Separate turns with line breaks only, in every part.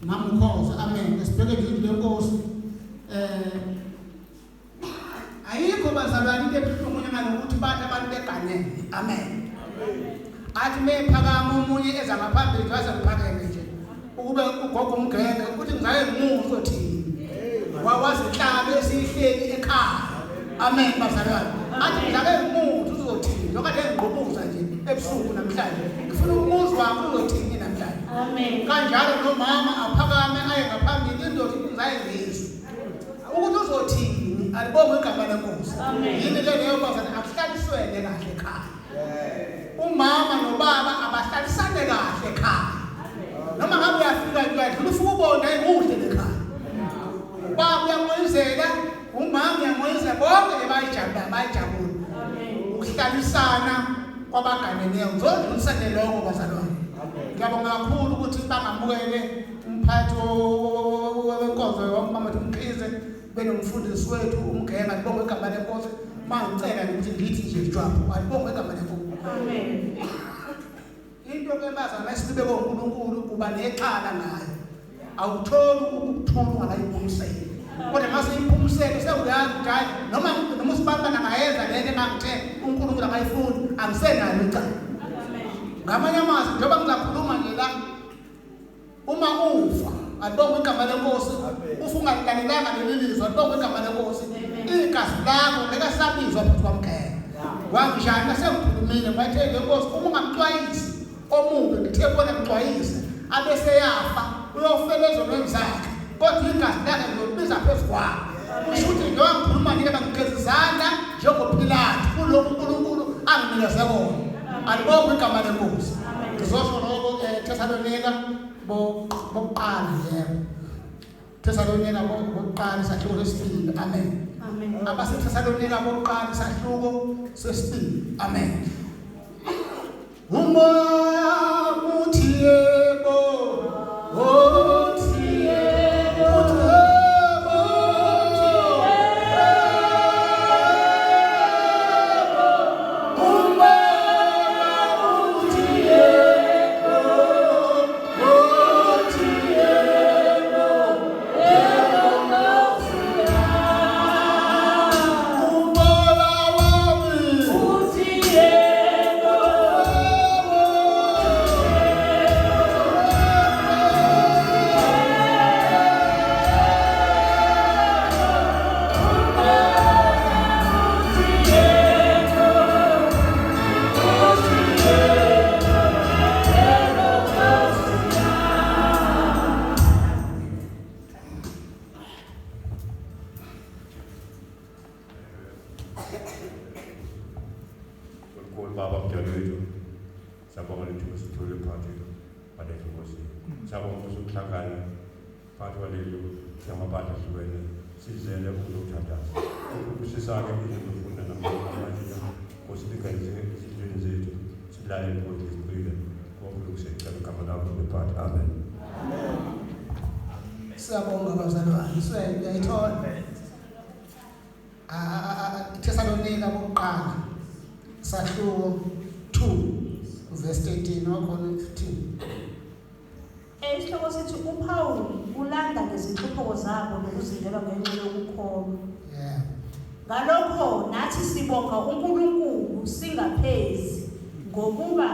Mamukhoza, amen. Sibheke nje indlu lenkosi. Eh ayikho bazalwane into ebuhlungu njengalokuthi bathi abantu beganene. Amen. Athi mephakama omunye eza ngaphambili waze ngiphakeme nje. Ukube ugogo umgenge ukuthi ngizaye ngimuzwe uthini. Wawazinhlabe esihleli ekhaya. Amen bazalwane. Athi ngizake ngimuzwe uzothini. Njengoba kade ngigqubuza nje ebusuku namhlanje. Ngifuna ukumuzwa uzothini namhlanje.
Amen.
Kanjalo nomama aphakame aye ngaphambili indoda inzaye ngizwe. Ukuthi uzothini alibongwe igama lenkosi. Yini le leyo bazalwane akuhlaliswene kahle ekhaya. Umama nobaba abahlalisane kahle ekhaya. Noma ngabe uyafika nje uyadlula ufike ubone ayikuhle lekhaya. Ubaba uyamoyizela, umama uyamoyizela bonke nje bayajabula bayajabula. Ukuhlalisana kwabaganeneyo ngizodlulisa nje lokho bazalwane. Ngiyabonga kakhulu ukuthi bangamukele umphathi wenkonzo yonke mama Mkhize benomfundisi wethu uMgenga ngibonge igama lenkosi mangicela ukuthi ngithi nje jwabu alibonge igama lenkosi.
Amen.
Into ke bazalwane esibeke uNkulunkulu uba nexhala ngayo. Awutholi ukuthula ungakayiphumseli. Kodwa mase iphumusele sewuyazi ukuthi hayi noma noma usibantwana angayenza lento engangithe uNkulunkulu akayifuni angisenalo icala. Ngamanye amazwi njengoba ngizakhuluma nje la uma ufa alibongwe igama lenkosi ufa ungalilalelanga leli lizwi alibongwe igama lenkosi igazi lakho ngeke asabizwa futhi kwamgena wanjani nasengikhulumile ngwathe lenkosi uma ungamxwayisi omubi ngithe kubona mxwayise abese yafa uyofela ezonweni zakhe kodwa igazi lakhe ngiyolibiza phezu kwakhe kusho ukuthi njengoba ngikhuluma nje bangigeza izandla njengoPilatu kulokhu uNkulunkulu anginikeze kona alibongwe igama lenkosi ngizosho lokho eThesalonika bokuqala yebo Thesalonika bokuqala isahluko sesibili amen
amen
abaseThesalonika bokuqala isahluko sesibili amen umoya uthi yebo uthi yebo uthi yebo umoya uthi yebo uthi yebo yebo umoya wami
Uthi yebo.
Nkulunkulu Baba mdali wethu siyabonga lethuba sithole phakathi kwaleli Nkosi siyabonga Nkosi ukuhlangana phakathi kwaleli yamabandla ahlukene sizele ukuzothandaza ubusisa-ke izokufunda namanje Nkosi lingene ezindlini zethu silalele Nkosi sigcile konke lokhu siyacela igama lakho liphakathi amen.
Siyabonga bazalwane siyayithola Thesalonika bokuqala sahluko 2 verse 13 wakhona uthini
Isihloko sithi uPawulu ulanda ngezinhlupheko zabo nokuzingelwa ngenxa yokukholwa.
Yeah.
Ngalokho nathi sibonga uNkulunkulu singaphezi ngokuba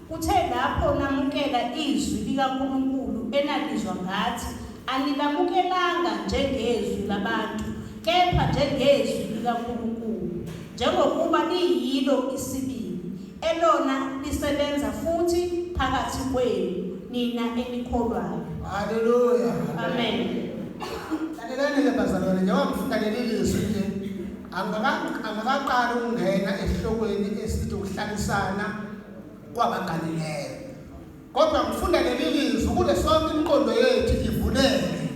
kuthe lapho namukela izwi likaNkulunkulu enalizwa ngathi anilamukelanga njengezwi labantu kepha njengezwi likaNkulunkulu njengokuba liyilo isibili elona lisebenza futhi phakathi kwenu nina enikholwayo.
Haleluya.
Amen.
Lalelani ke bazalwane njengoba ngifunda leli lizwi nje angakaqali ukungena esihlokweni esithi ukuhlalisana kwabaganileyo. Kodwa ngifunda leli lizwi ukuze sonke imiqondo yethu ivuleke.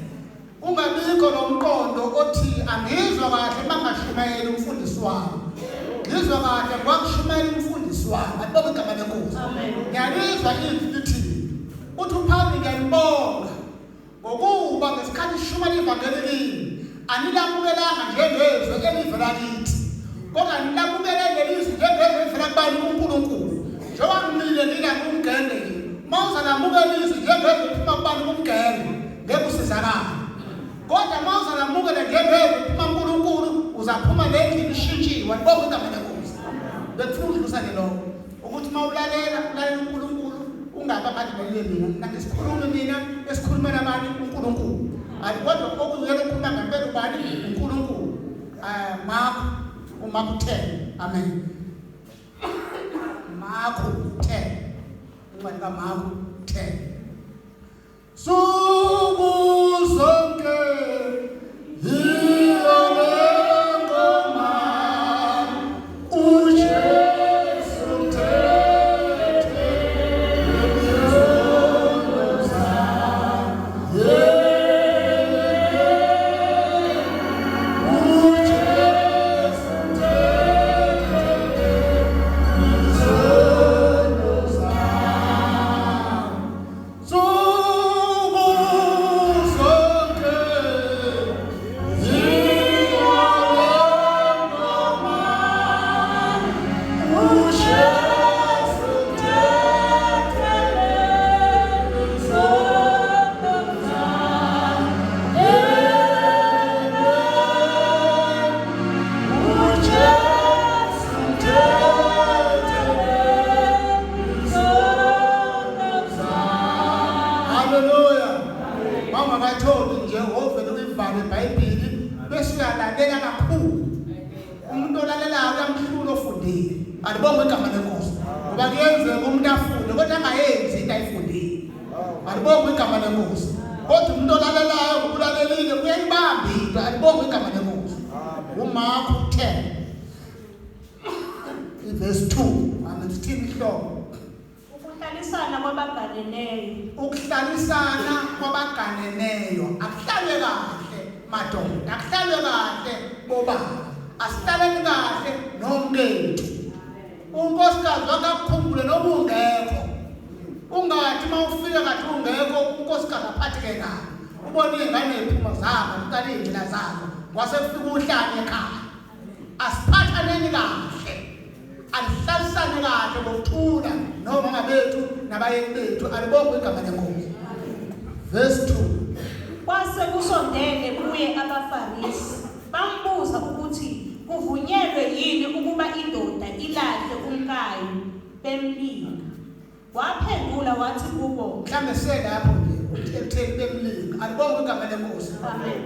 Ungabikho lo mqondo othi angizwa kahle mangashumayeli umfundisi wami. Ngizwa kahle kwakushumayela umfundisi wami. Alibonge igama lenkosi. Ngiyalizwa izwi lithi uthi uPawulu ngiyalibonga ngokuba ngesikhathi sishumayela ivangeli kini anilamukelanga njengezwi elivela kithi kodwa nilamukele leli zwi njengezwi elivela kubani kuNkulunkulu. Njengoba ngimile ngila kumgenge nje uma uzalamukela izwi njengezwi liphuma kubani kumgenge. usizakala. Kodwa uma uzalamukela njengevi phuma uNkulunkulu uzaphuma nendlela ishintshiwe alibonge igama lenkosi. Bekufuna ukudlusa ke lokho ukuthi uma ulalela ulalela uNkulunkulu ungabi abantu lalele mina mina ngisikhulumi mina esikhuluma nabani uNkulunkulu. Hayi kodwa okuyena okhuluma ngempela ubani uNkulunkulu. Mark uMark 10 amen. Marko 10 incwadi kaMarko 10 Suku zonke yiyo le ngoma uJesu mthethe izono zami uJesu mthethe izono zami Nsuku zonke yiyo le ngoma uJesu mthethele izono zami. Amen. UJesu mthethele izono zami. Haleluya. Mawungakatholi nje wovele uyivale iBhayibheli bese uyalalela kakhulu. Umuntu olalelayo uyamhlula ofundile. Alibongwe igama lenkosi. Ngoba kuyenzeka umuntu afunde kodwa angayenzi into ayifundile. Alibongwe igama lenkosi. Kodwa umuntu olalelayo ngoba ulalelile uyayibamba into. Alibongwe igama lenkosi. UMark 10 verse 2. Amen. Sithini ihloko?
Ukuhlalisana kwabaganeneyo.
Ukuhlalisana kwabaganeneyo. Akuhlalwe kahle madoda, akuhlalwe kahle bobaba. Asihlaleni kahle nomkethu. Unkosikazi wakho akukhumbule noma ungekho. Ungathi uma ufika kathi ungekho unkosikazi aphatheke kabi. Ubone iy'ngane y'phuma zabo, kuqala iy'ndlela zabo. Kwase kufika uhlanya ekhaya. Asiphathaneni kahle. Alihlalisane kahle ngokuthula nomama bethu nabayeni bethu. Alibongwe igama lenkosi. Verse 2.
Kwase kusondele kuye abaFarisi, bambuza ukuthi kuvunyelwe yini ukuba indoda ilahle umkayo, bemlinga. Waphendula wathi kubo,
Mhlambe selapho nje ekutheni bemlinga. Alibongwe igama lenkosi.
Amen.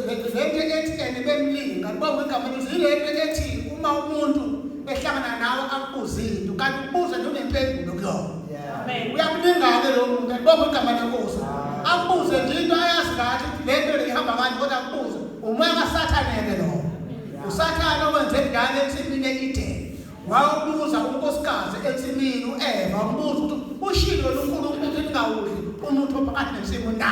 Lento ethi ene bemlinga, alibongwe igama lenkosi. Yilento ethi uma umuntu ehlangana nawe akubuze into, kanti ukubuza nje unempendulo kuyona.
Amen.
Uyakulingana lo muntu, alibongwe igama lenkosi. Akubuze nje into ayazi kahle ukuthi lento le ihamba kanje kodwa akubuze. Umoya kaSathane ke lowo. USathane owenze njalo ensimini e-Eden. Wawubuza unkosikazi ensimini u-Eva, wambuza ukuthi ushilo uNkulunkulu ukuthi ningawudli umuthi ophakathi nensimu na?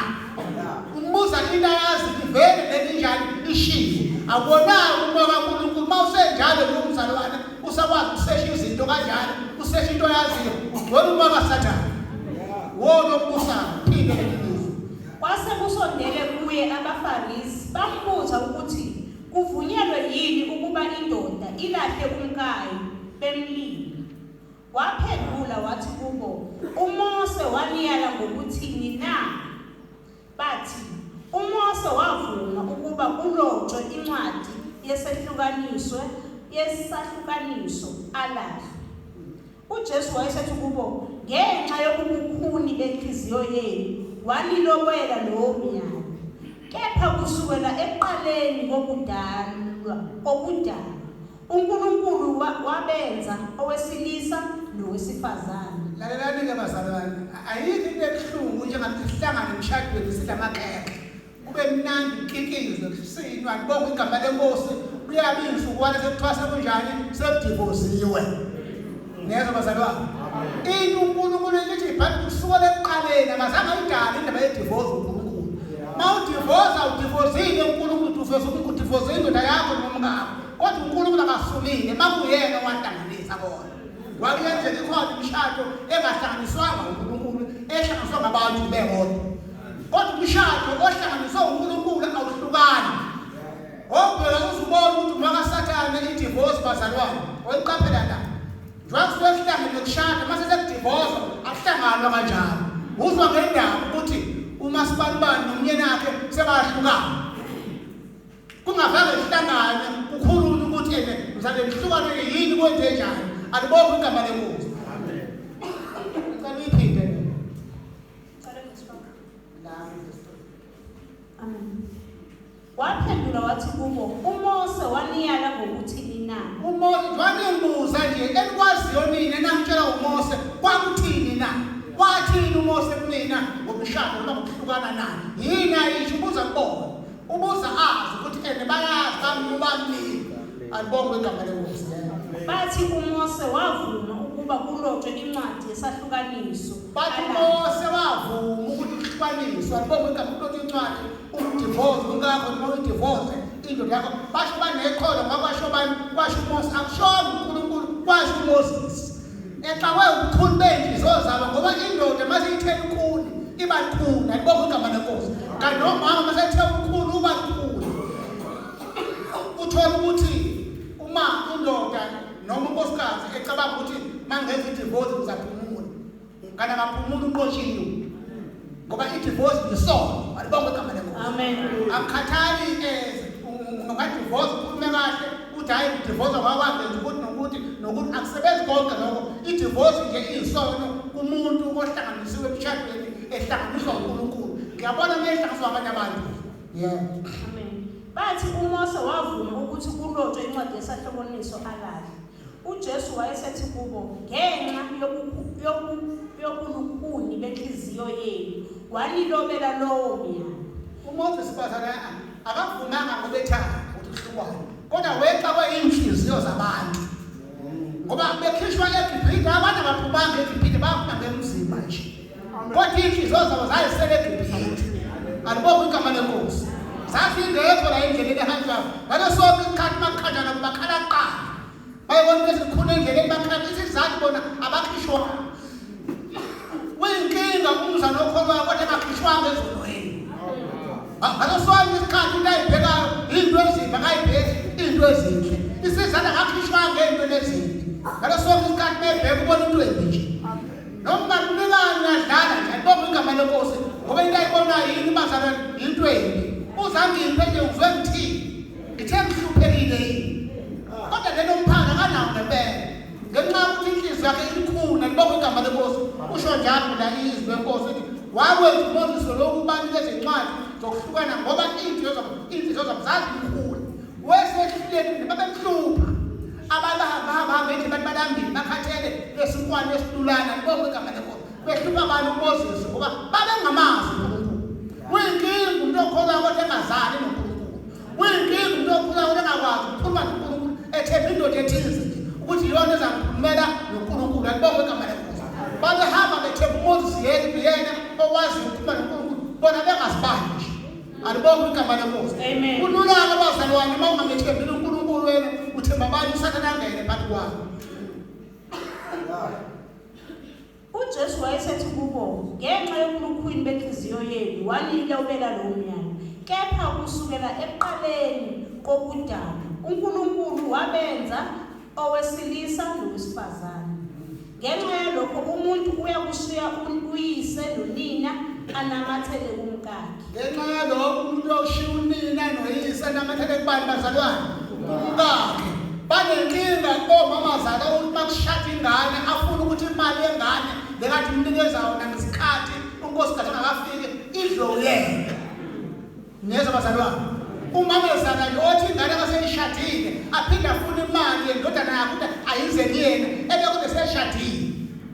Umbuza into ayazi ukuthi vele lento injani ishiwo. Awubonanga umoya kaNkulunkulu uma usenjalo lo mzalwane usakwazi ukusesha izinto kanjalo, usesha into oyaziyo, ugcwele umoya kaSathane. Wona okubusayo, phinde leli lizwe.
Kwase kusondele kuye abaFarisi, bambuza ukuthi Kuvunyelwe yini ukuba indoda ilahle umkayo, bemlinga? Waphendula wathi kubo, UMose waniyala ngokuthini na? Bathi, UMose wavuma ukuba kulotshwe incwadi yesehlukaniso, yesahlukaniso, alahlwe. UJesu wayesethi kubo, Ngenxa yobubukhuni benhliziyo yenu wanilobela lowo myalo. Kepha kusukela ekuqaleni kokudalwa, kokudalwa, uNkulunkulu wabenza owesilisa nowesifazane.
Lalelani-ke bazalwane, ayikho into ebuhlungu njengakuthi sihlangane emshadweni sidla amakhekhe kube mnandi kukikizwe kusinwa kubongwe igama lenkosi kuyabe iy'nsukwana sekuthiwa sekunjani sekudivoziwe nezwa bazalwane into uNkulunkulu lithi ibhayibheli kusukela ekuqaleni akazange ayidale indaba yedivozi uNkulunkulu uma udivoza udivozile uNkulunkulu ufeza ukuthi udivoze indoda yakho noma umkakho kodwa uNkulunkulu akasulile makuyena owahlanganisa kona Kwakuyenzeka ikhona imishado engahlanganiswanga uNkulunkulu ehlanganiswa ngabantu bebodwa. Kodwa umshado ohlanganiswe uNkulunkulu awuhlukani. Obheka uzubona ukuthi umakaSathane i-divorce bazalwane. Oyiqaphela la. Njengoba kusuke kuhlangene kushada mase sekudivorce akuhlanganwa kanjalo. Uzwa ngendaba ukuthi uma uMasibanibani nomyeni wakhe sebahlukana. Kungazange kuhlangane kukhulunywe ukuthi ene mzale nihlukane yini kwenze njani. Alibonge igama lenkosi. Amen. Ngicela uyiphinde.
Cela verse 5.
La verse 3.
Amen. Waphendula wathi kubo, uMose waniyala ngokuthini na?
UMose wangibuza nje enikwaziyo nina nangitshela uMose kwakuthini na? Wathini uMose kunina ngomshado noma ngokuhlukana na? Yini ayisho ubuza kubona. Ubuza azi ukuthi ene bayazi bamubamile. Alibongwe igama lenkosi.
Bathi uMose wavuma ukuba kulotshwe incwadi yesahlukaniso.
Bathi uMose wavuma ukuthi kuhlukaniswe. Alibongwe igama kulotshwe incwadi umdivorce umkakho noma uyidivorce indoda yakho. Basho baneqholo ngoba kwasho bani? Kwasho uMose. Akushongo uNkulunkulu, kwasho uMoses. Exakwe ubukhulu bey'nhliziyo zabo ngoba indoda mase ithe lukhuni iba lukhuni. Alibongwe igama lenkosi. Kanti nomama mase ethe lukhuni uba lukhuni. Uthola ukuthi uma indoda noma unkosikazi ecabanga ukuthi mangenza idivorce ngizaphumula, kanti akaphumuli uqoshiwe ngoba idivorce yisono. Alibongwe igama lenkosi.
Amen.
Akukhathali ungadivorce ukhulume kahle uthi hhayi ngidivorce ngakwangenza ukuthi nokuthi nokuthi, akusebenzi konke lokho. Idivorce nje iyisono kumuntu ohlanganisiwe emshadweni ehlanganiswa uNkulunkulu. Ngiyabona uma ehlanganiswa abanye abantu. Yeah.
Amen. Bathi uMose wavuma ukuthi kulotshwe incwadi yesahlukaniso alahle. uJesu wayesethi kubo, ngenxa yobulukhuni benhliziyo yenu wanilobela lowo myalo.
UMoses bazalwane akavumanga ngoba ethanda ukuthi kuhlukwane, kodwa wexakwe iy'nhliziyo zabantu ngoba bekhishwa eGibhithe. Abantu abaphumanga eGibhithe, baphuma ngemzimba nje, kodwa iy'nhliziyo zabo zayisele eGibhithe. Alibonge igama lenkosi. Zazingekho la endleleni ehanjwayo ngalo sonke isikhathi. Makukhanjwa nabo bakhala kuqala, bayibona into ezikhulu endleleni bakhala. Isizathu bona abakhishwanga. Kuyinkinga umzane okholwayo kodwa engakhishwanga ezonweni. Ngaso sonke isikhathi into ayibhekayo into ezimbi, akayibheki into ezinhle. Isizathu akakhishwanga ey'ntweni ezimbi. Ngaso sonke isikhathi mebheka ubona into embi nje. Noma kunikani uyadlala nje. Alibonge igama lenkosi ngoba into ayibonayo yini bazalwane? Into embi. Uzangiphe nje uzwe ngithini? Ngithe ngihluphekile yini? Kodwa lelo mphanga akanawo ngempela ngenxa yokuthi inhliziyo yakhe ilikhuni. Alibonge igama lenkosi. Usho njalo la izwi lenkosi ukuthi wakwenza uMoses lokhu banikeza incwadi zokuhlukana ngoba iy'nhliziyo zabo zazilikhuni. Wesehlulekile babemhlupha abantu bahamba hamba endlini abantu balambile bakhathele lesinkwane esilulana. Alibonge igama lenkosi. Behlupha abantu uMoses ngoba babengamazi uNkulunkulu. Kuyinkinga umuntu okholwayo kodwa engazani noNkulunkulu. Kuyinkinga umuntu okholwayo kodwa engakwazi ukukhuluma noNkulunkulu, ethemba indoda ethize nje ukuthi iyona ezamkhulumela noNkulunkulu. Alibonge igama lenkosi. Babehamba bethemba uMoses yena yena owazi ukukhuluma noNkulunkulu, bona bengazibani nje. Alibonge igama lenkosi.
Amen.
Kulula-ke bazalwane uma ungamethembile uNkulunkulu wena uthemba abantu, usathane angene phakathi kwakho.
UJesu wayesethi kubo, ngenxa yobulukhuni benhliziyo yenu wanilobela lowo myalo. Kepha kusukela ekuqaleni kokudala uNkulunkulu wabenza owesilisa nowesifazane. Ngenxa yalokho umuntu uyakushiya uyise nonina anamathele kumkakhe.
Ngenxa yalokho umuntu uyoshiya unina noyise anamathele kubani bazalwane? Kumkakhe. Banenkinga omamazala ukuthi makushada ingane afuna ukuthi imali yengane lekade umnikeza yona ngesikhathi unkosikazi engakafiki idliwe uyena. Niyezwa bazalwane? Umamezala nje othi ingane akaseyishadile aphinde afune imali yendodana yakhe ukuthi ayize kuyena ebe kude seshadile.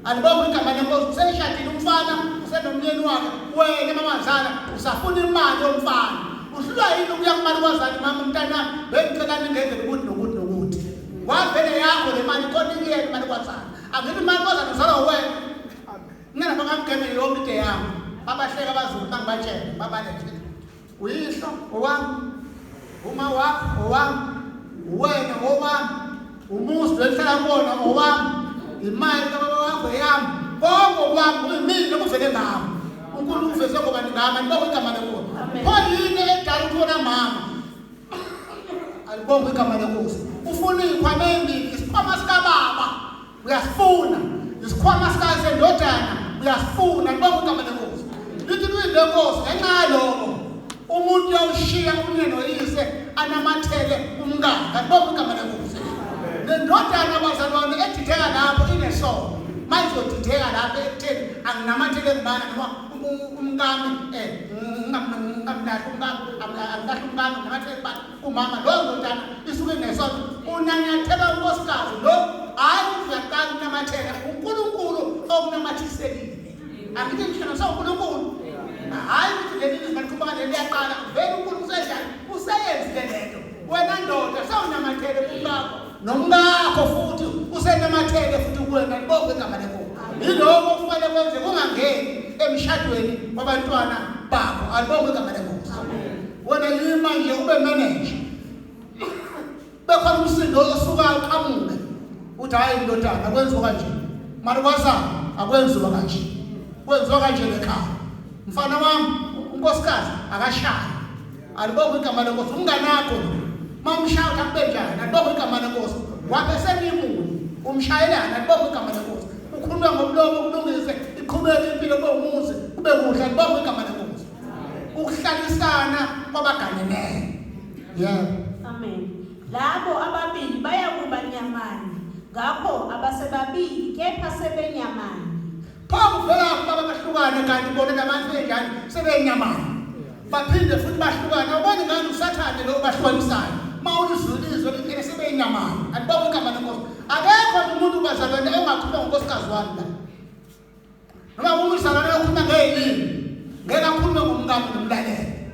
Alibonge igama lenkosi. Useshadile umfana, usenomyeni wakhe, wena mamazala usafuna imali yomfana. Uhlulwa yini ukuya kumalukwazana? Mama, mntanami, bengicela ningenzele ukuthi nokuthi nokuthi. Wavele yakho le mali khona ikuyena imalukwazana. Angithi imalukwazana uzalwa wena. Mina bakamgeme yonke into yami. Babahleka abazulu bangibatshele babalethe. Uyihlo owami, uma wakho owami, uwena owami, umuzi lenihlala kuwona owami, imali kababa wakho eyami, konke okwami kuyimina okuvele ngami. uNkulunkulu uveze ngoba ningami. Alibonge igama lenkosi.
Amen.
Pho yini edala ukuthi wona mama? Alibonge igama lenkosi. Ufuna iy'khwama ey'mbili, isikhwama sikababa uyasifuna, isikhwama sikasendodana uyasifuna. Alibonge igama lenkosi. Lithi kuyinkosi ngenxa yaloko umuntu uyawushiya unye noyise anamathele umkakhe. Alibonge igama lenkosi. Le ndodana bazalwane edideka lapho inesono. Mayizodideka lapho ekutheni anginamathele kubani noma umkami ngingamlahli umkami, angilahli umkami nginamathele kubani kumama. Loyo ndodana isuke inesono. Unanyathela unkosikazi lo, hhayi ukuthi uyaqala ukunamathela, uNkulunkulu okunamathiselile. Angithi ngihlanganiswa uNkulunkulu. Hhayi ukuthi leli lizwi malikhuluma kanje liyaqala, vele uNkulunkulu usenjani, useyenzile lento. Wena ndoda sewunamathele kumkakho, nomkakho futhi usenamathele futhi kuwena, libonge igama lenkosi. Yiloko okufanele kwenze kungangeni emshadweni wabantwana bakho, alibonge igama lenkosi. Wena yima nje ube manager. Bekhona umsindo osukayo uqhamuke uthi hayi ndodana akwenziwa kanje, malukwazana akwenziwa kanje, kwenziwa kanje lekhaya. Mfana wami unkosikazi akashayi, alibonge igama lenkosi. Umngane wakho lo mawumshaya uthi akube njani, alibonge igama lenkosi. Wabe senimuni umshayelana, alibonge igama lenkosi. Ukhuluma ngomlomo kulungise, iqhubeke impilo kube umuzi kube kuhle, alibonge igama lenkosi. Ukuhlalisana kwabaganeneyo. Yebo.
Amen. Labo ababili bayakuba nyamanye, ngakho abasebabili kepha sebenyamanye.
Pho kuvela baba bahlukane kanti bona labantu benjani sebenyamanye. Baphinde futhi bahlukane. Awuboni ngani uSathane lo obahlukanisayo. Mawulizwile izwi lingene sebenyamanye. Alibonge igama lenkosi. Akekho umuntu bazalwane ongakhuluma ngonkosikazi wami la. Noma umzalwane okhuluma ngeyilimi ngeke akhulume ngomkami nomlalele.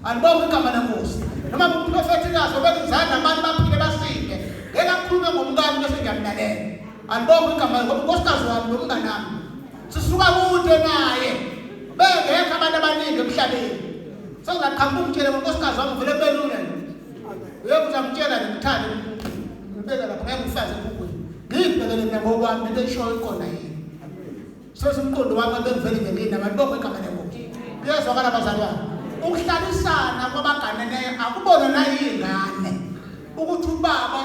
Alibonge igama lenkosi. Noma umprofethikazi obeka izandla abantu baphile basinde ngeke akhulume ngomkami bese ngiyamlalela. Alibonge igama ngoba unkosikazi wami nomngane wami sisuka kude naye bengekho abantu abaningi emhlabeni. Sengingaqhamuka ungitshele ngonkosikazi wami vele belula nje. Yebo uzamtshela nje ngithande ngibeke lapha ngeke ngifaze ebhukwini. Ngiyibhekele mina ngokwami into eshoyo ikhona yini. Sesumqondo wami bengivele nje nginama libonge igama lenkosi. Kuyezwakala bazalwane. Ukuhlalisana kwabaganeneyo akubona nayingane ukuthi ubaba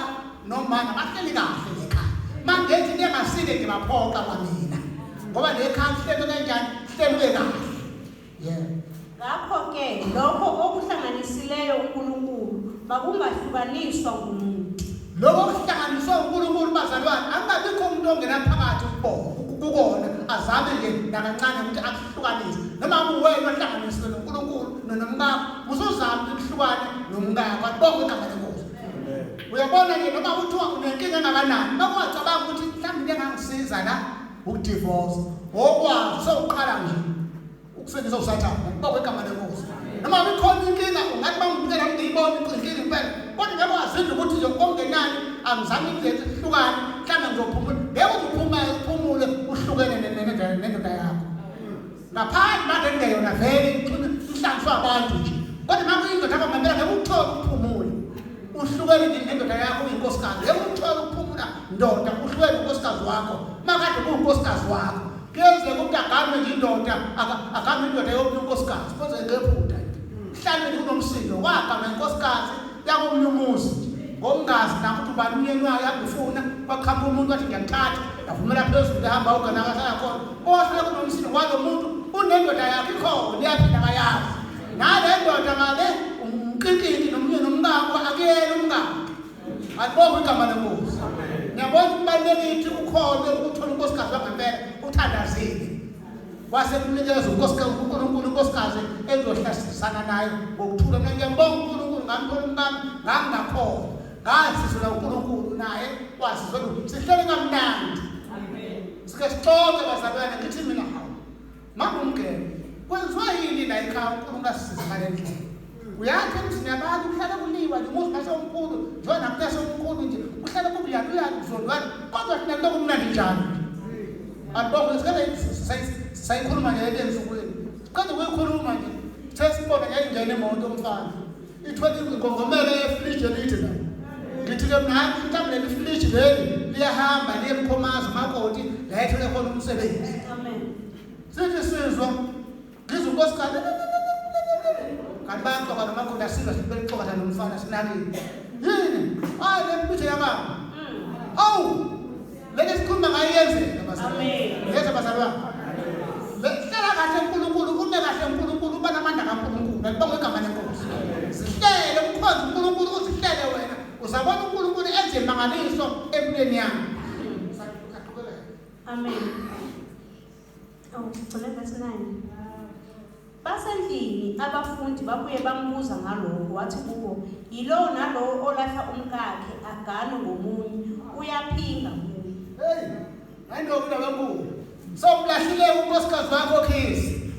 nomama bahleli kahle ngekhaya. Mangenza into engasile nje baphoqa kwamina. Ngoba lekhaya kuhlelwe kanjani? Kuhlelwe kahle. Yebo.
Ngakho-ke lokho okuhlanganisileyo uNkulunkulu makungahlukaniswa ngumuntu.
Lokho okuhlanganiswe uNkulunkulu bazalwane, akungabikho umuntu ongena phakathi kukona azame nje nakancane ukuthi akuhlukanise. Noma uwena ohlanganisiwe noNkulunkulu nomkakho, usuzama ukuthi kuhlukane nomkakho. Alibongwe igama lenkosi. Uyabona nje noma kuthiwa unenkinga engakanani, uma ungacabanga ukuthi mhlawumbe into engangisiza la ukudivorce, ngokwazi sewuqala nje ukusebenzisa usathane ngokubonga igama lenkosi. Noma ikhona inkinga ungathi bangibukela ngiyibona inkinga impela, kodwa ngeke wazindla ukuthi nje okungenani angizame indlela ihlukane, mhlawumbe ngizophumula. Ngeke uzuphuma uphumule uhlukene nendoda yakho. Ngaphandle manje kungeyona vele ihlanganiswa abantu nje, kodwa uma kuyindoda yakho ngempela ngeke ukuthole ukuphumula uhlukene nendoda yakho uyinkosikazi. Ngeke ukuthole ukuphumula ndoda uhlukene unkosikazi wakho makade kuwunkosikazi wakho. Kuyenzeka ukuthi aganwe nje indoda, aganwe indoda yomunye unkosikazi, kwenzeke ngephutha nje. Mhlawumbe nje kunomsindo, waganwa inkosikazi yakomunye umuzi nje. Ngokungazi nakho ukuthi ubani umyeni wayo angifuna, kwaqhamuka umuntu wathi ngiyakuthatha, yavumela phezulu ehamba ugana akahlala khona. Owahlala kunomsindo walo muntu unendoda yakhe ikhona, iyaphila akayazi. Nale ndoda ngale umqikinti nomunye nomkakho akuyena umkakhe. Alibongwe igama lenkosi. Ngiyabona kubalulekile ukuthi ukholwe ukuthola unkosikazi wangempela uthandazile. Wase kunikeza unkosikazi uNkulunkulu unkosikazi ezohlasisana naye ngokuthula. Mina ngiyambonga uNkulunkulu ngamthola umkami ngangingakholwa. Ngasizela uNkulunkulu naye wasizela sihlele kamnandi. Amen. Sike sixoxe bazalwane ngithi mina hawu. Mama umgebe kwenziwa yini la ekhaya uNkulunkulu asisize ngale ndlela. Uyathi emzini yabantu kuhlale kuliwa nje umuzi kasomkhulu njengoba nakutasomkhulu nje kuhlale kubuyaluyalu kuzondwana kodwa thina kulokhu kumnandi njalo nje. Alibonge sikade sayikhuluma nje lento ensukwini. Siqeda ukuyikhuluma nje sithe sibona ngeke ingene imoto umfana. Ithwele ingongomela yefriji elithi la. Ngithi ke mina hayi mhlawumbe leli friji leli liyahamba liye emkhomazi umakoti la ethole khona umsebenzi.
Amen.
Sithi sizwa ngizwa unkosikazi kanti bayaxoka nomakoti asizwa sithi belixoka nomfana sinakile. Yini? Hayi le mpithe yababa. Awu! Lento esikhuluma ngayo iyenzeka bazalwane.
Amen.
Yeza bazalwane. Hlala kahle uNkulunkulu ume kahle. Alibongwe igama lenkosi. Zihlele ukhonze uNkulunkulu uzihlele wena. Uzabona uNkulunkulu enze imangaliso empilweni yakho.
Amen. Oh, gcina verse 9. Basendlini abafundi babuye bambuza ngalokho wathi kubo yilowo nalowo olahla umkakhe agane ngomunye uyaphinga kuye.
Hey, ayindoda indaba enkulu. So umlahlile unkosikazi wakho Khisi.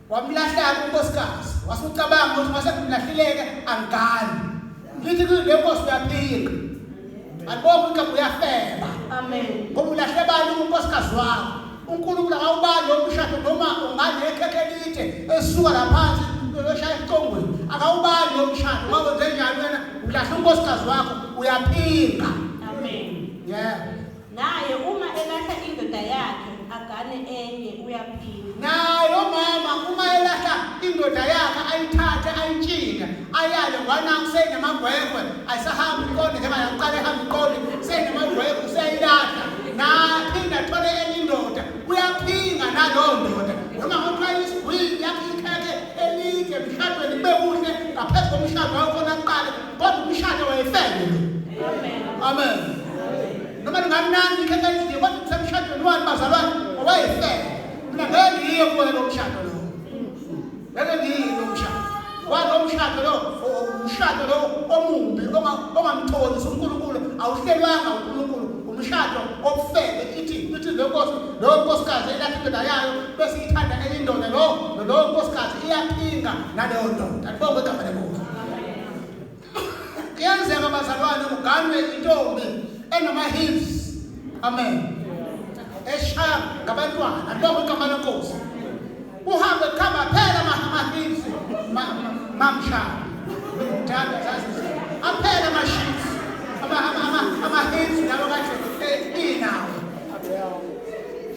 Wamlahla unkosikazi. Wasucabanga ukuthi mase ngimlahlileke angigani. Ngithi kule nkosi uyaphinga. Alibonga igama uyafeba.
Amen.
Ngoba ulahle bani unkosikazi wakho. uNkulunkulu akawubali lo mshado noma unganekhekhe elide esuka laphansi loshaya esicongweni. Akawubali lo mshado. Wakwenze njani wena? Ulahle unkosikazi wakho uyaphinga.
Amen.
Yeah.
Naye uma elahla indoda yakhe agane enye uyaphinga.
Naye umama uma elahla indoda yakhe ayithathe ayitshinge ayale ngwana usenamagwegwe ayisahambi iqonde njengoba yaqala ehamba iqonde senamagwegwe useyilahla naphinda athole enye indoda uyaphinga nalowo ndoda noma ngothiwa isigwili yakhe ikhekhe elide emshadweni kube kuhle ngaphezu komshado wawukhona kuqala kodwa umshado wayefele lo.
Amen.
Amen. Noma lingamnandi ikhekhe elide kodwa kusemshadweni wani bazalwane owayefele. Mina ngeke ngiye kuwona lo mshado lo. Ngeke ngiye lo mshado. Walo mshado lo, umshado lo omumbi ongamthokozisi uNkulunkulu, awuhlelwanga uNkulunkulu, umshado obufebe ithi ithi le nkosi lo nkosikazi elahla indoda yayo bese ithanda enye indoda lo lo nkosikazi iyaphinga naleyo ndoda. Alibongwe igama lenkosi. Kuyenzeka bazalwane uganwe intombi enama-hips. Amen. Eshaya ngabantwana. Alibongwe igama lenkosi. Uhambe kuhamba phela ama-hips mamshaya. Ngithanda zazi. Aphela ama-ships. Ama-hips lawo kanje inawo.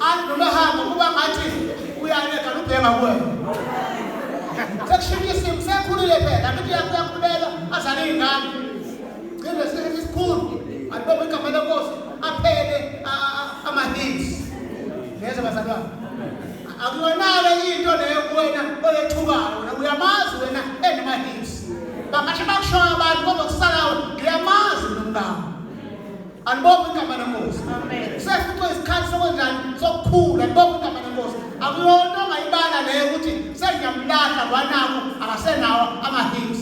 Athi noma ehamba kuba ngathi uyaleka lubheka kuwena. Sekushintsha isimo sekhulile phela angithi uyakhulelwa azale iy'ngane. Gcine sesikhulu alibonge igama lenkosi aphele ama-hips. Ngeze bazalwane. Akuyona-ke into leyo kuwena oyethukayo wena uyamazi wena enama-hips. Bangasho bakushoyo abantu kodwa kusalayo ngiyamazi nomngane. Alibonge igama lenkosi.
Amen.
Seficwe isikhathi sokwenjani sokukhula alibonge igama lenkosi. Akuyona ongayibala leyo ukuthi sengiyamlahla kwanako akasenawo ama-hips.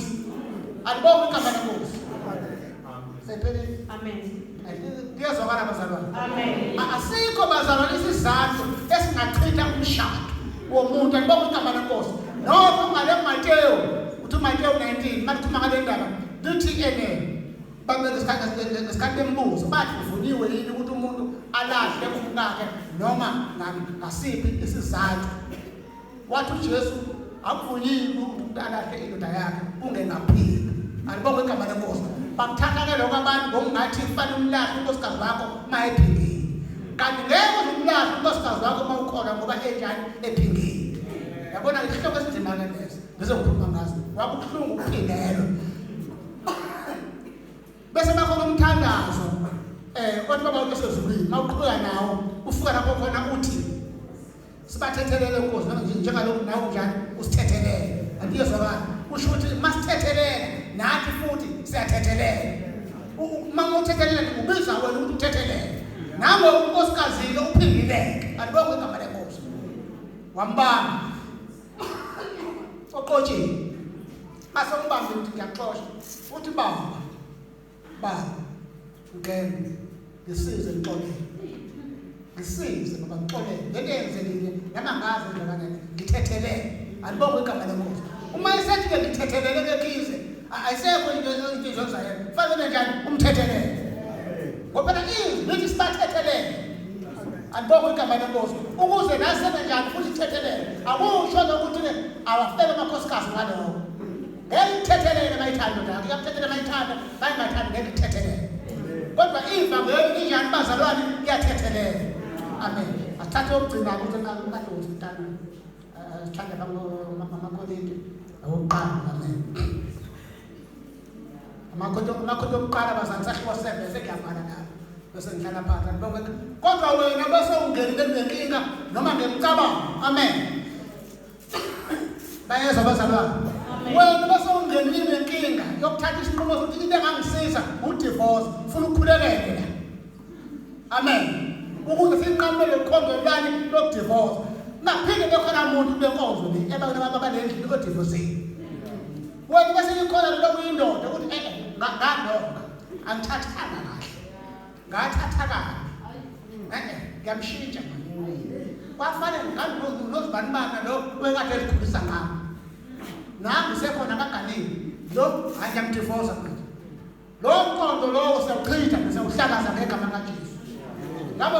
Alibonge igama lenkosi. Sephelile.
Amen.
Kuyezwakala bazalwane.
Amen.
Asikho bazalwane isizathu esingachitha umshado womuntu alibonge igama lenkosi. Nokho ngale Mateyu uthi uMateyu 19 makuthuma ngale ndaba lithi ene babeke isikhathi bembuzo bathi kuvunyiwe yini ukuthi umuntu alahle umkakhe noma ngasiphi isizathu. Wathi uJesu akuvunyiwe ukuthi umuntu alahle indoda yakhe ungengaphili. Alibongwe igama lenkosi. Bakuthatha ke lokho abantu ngokungathi kufanele umlahle unkosikazi wakho uma ephingile. Kanti ngeke uze umlahle unkosikazi wakho uma ukhona ngoba enjani ephingile. Yabona isihloko esinzima ke leso. Ngizokhuluma ngaso. Kwakubuhlungu ukuphingelwa. Bese bakhona umthandazo othi baba osezulwini mawuqhubeka nawo ufika lapho khona uthi sibathethelele Nkosi njengalokhu nawe njani usithethelele. Andiyezwakala. Kusho ukuthi masithethelele nathi futhi siyathethelela. Uma uthethelela ubiza wena ukuthi uthethelele. Nango unkosikazi ke uphingileke. Alibongwe igama lenkosi. Wambamba. Oqotsheni. Asombambe ukuthi ngiyaxosha. Uthi baba. Baba. Ngeke ngisize ngixolele. Ngisize baba ngixolele. Ngeke yenzekile noma ngazi njengakanani ngithethelele. Alibongwe igama lenkosi. Uma esethi ke ngithethelele ke khize ayisekho into into izonza yena. Kufanele njani umthethelele. Ngoba phela izwi lithi sibathethelele. Alibongwe igama lenkosi. Ukuze nasenze njani futhi sithethelele. Akusho lokuthi ke awafele amakhosikazi ngalokho. Ngeke ithethelele bayithanda indoda yakho, iyakuthethelela bayithanda, bayingathandi ngeke ithethelele. Kodwa ivangeli injani bazalwane iyathethelela. Amen. Asithathe okugcina ukuthi ungadlozi mntana. Sithande amaKorinte awokuqala. Amen. AmaKorinte okuqala bazalwane sahluko 7 bese ngiyavala lapho. Bese ngihlala phansi. Alibongwe. Kodwa wena bese ungenile kunenkinga noma ngemicabango. Amen. Bayezwa bazalwane.
Amen.
Wena bese ungenile nenkinga yokuthatha isinqumo sokuthi into engangisiza udivorce, ufuna ukukhulekele la. Amen. Ukuze sinqamule lenkonzo lani lokudivorce. Naphinde bekhona umuntu kulenkonzo le ebantwini abalendlini odivorcile. Wena bese ikhona lokuyindoda ukuthi eh ngalonga angithathanga kahle. Ngathatha kabi. Eh ngiyamshintsha manje. Kwafanele nganginozibanibani lo wekade ezikhulisa ngami. Nangu sekhona kaganile. Lo hayi ngiyamdivorce manje. Lo mqondo lowo siyawuchitha siyawuhlakaza ngegama kaJesu. Ngabe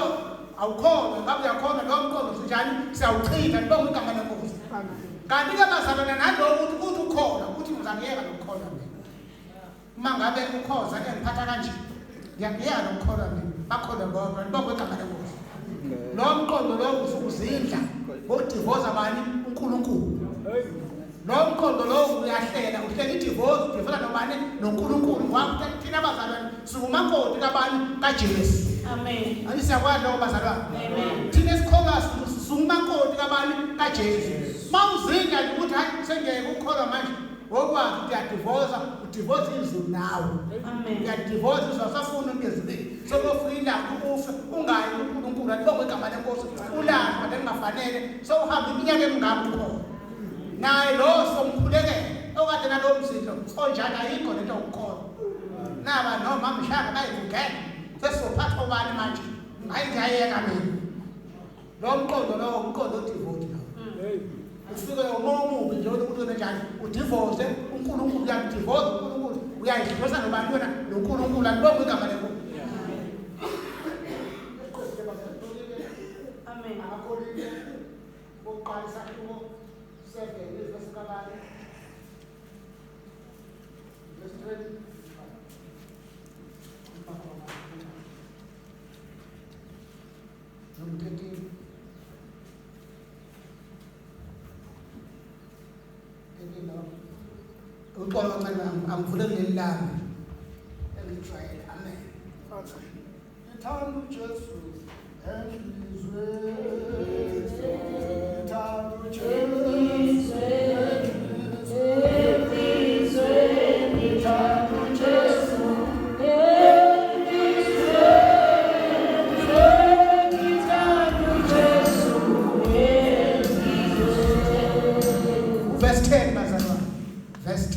awukholwa, ngabe uyakholwa lo mqondo sinjani siyawuchitha libonga igama lenkosi. Kanti ke bazalwane nalowo ukuthi uthi ukholwa uthi ngizakuyeka lokukholwa mina. Uma ngabe ukhoza engiphatha kanje ngiyakuyeka lokukholwa mina. Bakholwe bodwa libonga igama lenkosi. Lo mqondo lowo usukuzindla ngodivoza bani uNkulunkulu. Lo mqondo lowo uyahlela, uhlela idivorce, udivosa nobani? NoNkulunkulu. Ngoba thina bazalwane singumakoti kabani? KaJesu.
Amen.
Ani siyakwazi lokho bazalwane?
Amen.
Thina esikholwa singumakoti kabani? KaJesu. Mawuzinda nje ukuthi hayi sengiyeke ukukholwa manje, wokwazi ukuthi uyadivosa, udivosa izulu nawe.
Amen.
Uyadivosa izulu asafuna umuntu ezulwini. Sokofika ilanga ufe ungayi kuNkulunkulu, alibongwe igama lenkosi. Ulahlwa kade kungafanele, sowuhamba iminyaka emingaka ukhona. Naye lo somkhulekela okade nalowo mzindlo onjalo ayikho lento yokukholwa. Naba noma mshaka bayivukela sesizophatha obani manje? Hayi ngiyayeka mina. Lo mqondo lowo umqondo odivorce lo. Ufike umoya omubi nje ukuthi wenjani udivorce uNkulunkulu uyamdivorce uNkulunkulu uyayidivorce nobani wena noNkulunkulu alibonge igama lenkosi.
Amen.
Abakolile Okokuqala isahluko 7 ivesi kabani? Verse 20. Noma 13. 13 no. Uxolo kancane angivule kuleli lami engijwayele. Amen.
Ngithanda uJesu enhlizweni. Ngithanda uJesu enhlizweni. Ngithanda uJesu
Verse 10 bazalwane. Verse 10.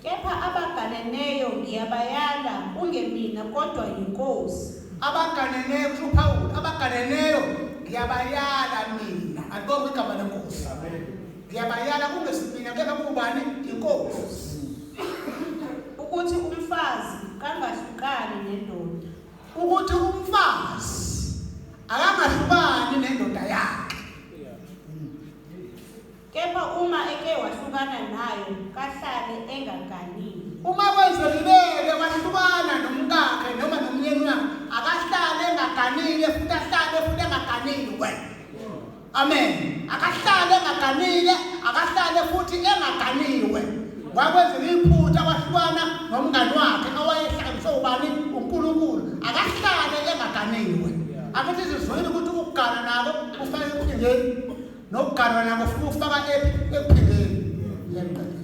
Kepha abaganeneyo ngiyabayala, kungemina kodwa yiNkosi.
Abaganeneyo kusho uPawulu, abaganeneyo ngiyabayala mina. Alibongwe igama lenkosi. Ngiyabayala kungesimina kepha kubani? Inkosi.
Ukuthi umfazi kangahlukani nendoda.
Ukuthi umfazi akangahlukani nendoda yakhe.
Kepha uma eke wahlukana nayo, kahlale engaganile.
Uma kwenzekile-ke wahlukana nomkakhe noma nomyeni wakhe, akahlale engaganile futhi ahlale futhi engaganiwe. Amen. Akahlale engaganile, akahlale futhi engaganiwe. Kwakwenzeka iphutha wahlukana nomngani wakhe awayehlanganiswe ubani? UNkulunkulu. Akahlale engaganiwe. Akithi sizwile ukuthi ukugana nako kufake ekuphingeni. Nokuganwa nako futhi ufaka ekuphingeni. Ngiyaqedela.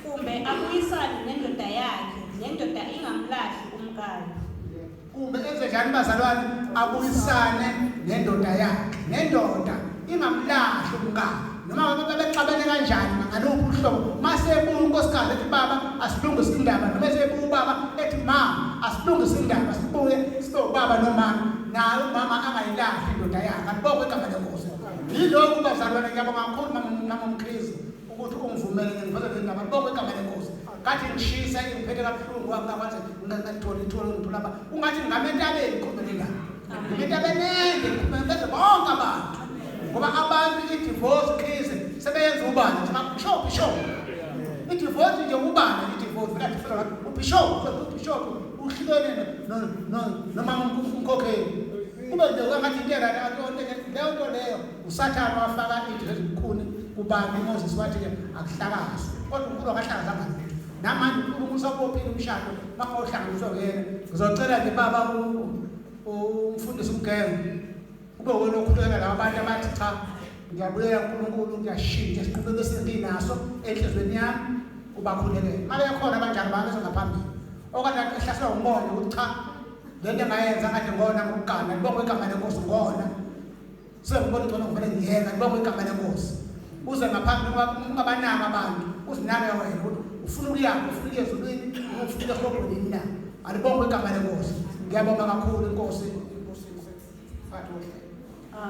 Kumbe abuyisane nendoda yakhe, nendoda ingamlahli umkayo.
Kumbe enze njani bazalwane? Abuyisane nendoda yakhe, nendoda ingamlahli umkayo. Noma bebexabene kanjani ngaluphi uhlobo, mase ebuya unkosikazi ethi baba asilungise indaba, noma esebuya ubaba ethi ma asilungise indaba, sibuye sibe ubaba nomama, naye umama angayilahli indoda yakhe. Alibongwe igama lenkosi. Yilokhu bazalwane, ngiyabonga kakhulu mama Mkhize ukuthi ungivumele ngiveze le ndaba. Alibongwe igama lenkosi. Kathi ngishisa ingiphethe kabuhlungu ngakwazi ngingalithola ithuba lokungithola lapha. Ungathi ngame entabeni ngikhulume le ndaba. Ngime entabeni ende ngikhulume ngibeze bonke abantu. Ngoba abantu i-divorce case sebeyenza ubani nje bishop bishop. I-divorce nje ubani i-divorce kathi fela ubishop ubishop uhlukene no no nomama umkhokheli. Kube nje kwangathi into leyo nto leyo uSathane wafaka into ezibukhuni kubantu uMoses wathi-ke akuhlakazwe kodwa uNkulunkulu akahlakazanga lutho. Namanje uNkulunkulu usabophile umshado makawuhlanganiswe nguyena. Ngizocela nje baba umfundisi uMgenge ube wena okhulekela laba bantu abathi cha Ngiyabuyela kuNkulunkulu, ngiyashintsha isinqumo bese nginaso enhlizweni yami, ubakhulekele. Mabe khona abanjalo bangeza ngaphambili. Okanye ehlaselwa umoya ukuthi cha, lento engayenza ngathi ngona ngokugana, libongwe igama leNkosi ngona. Sengibona ngcono ngivele ngiyeka, libongwe igama leNkosi. Uze ngaphambili ungabanaki abantu, uzinake wena ukuthi ufuna ukuyaphi, ufuna ukuya ezulwini, ufuna ukuya esihogweni na. Alibongwe igama leNkosi. Ngiyabonga kakhulu inkosi, ibusise. Phathi wohlelo.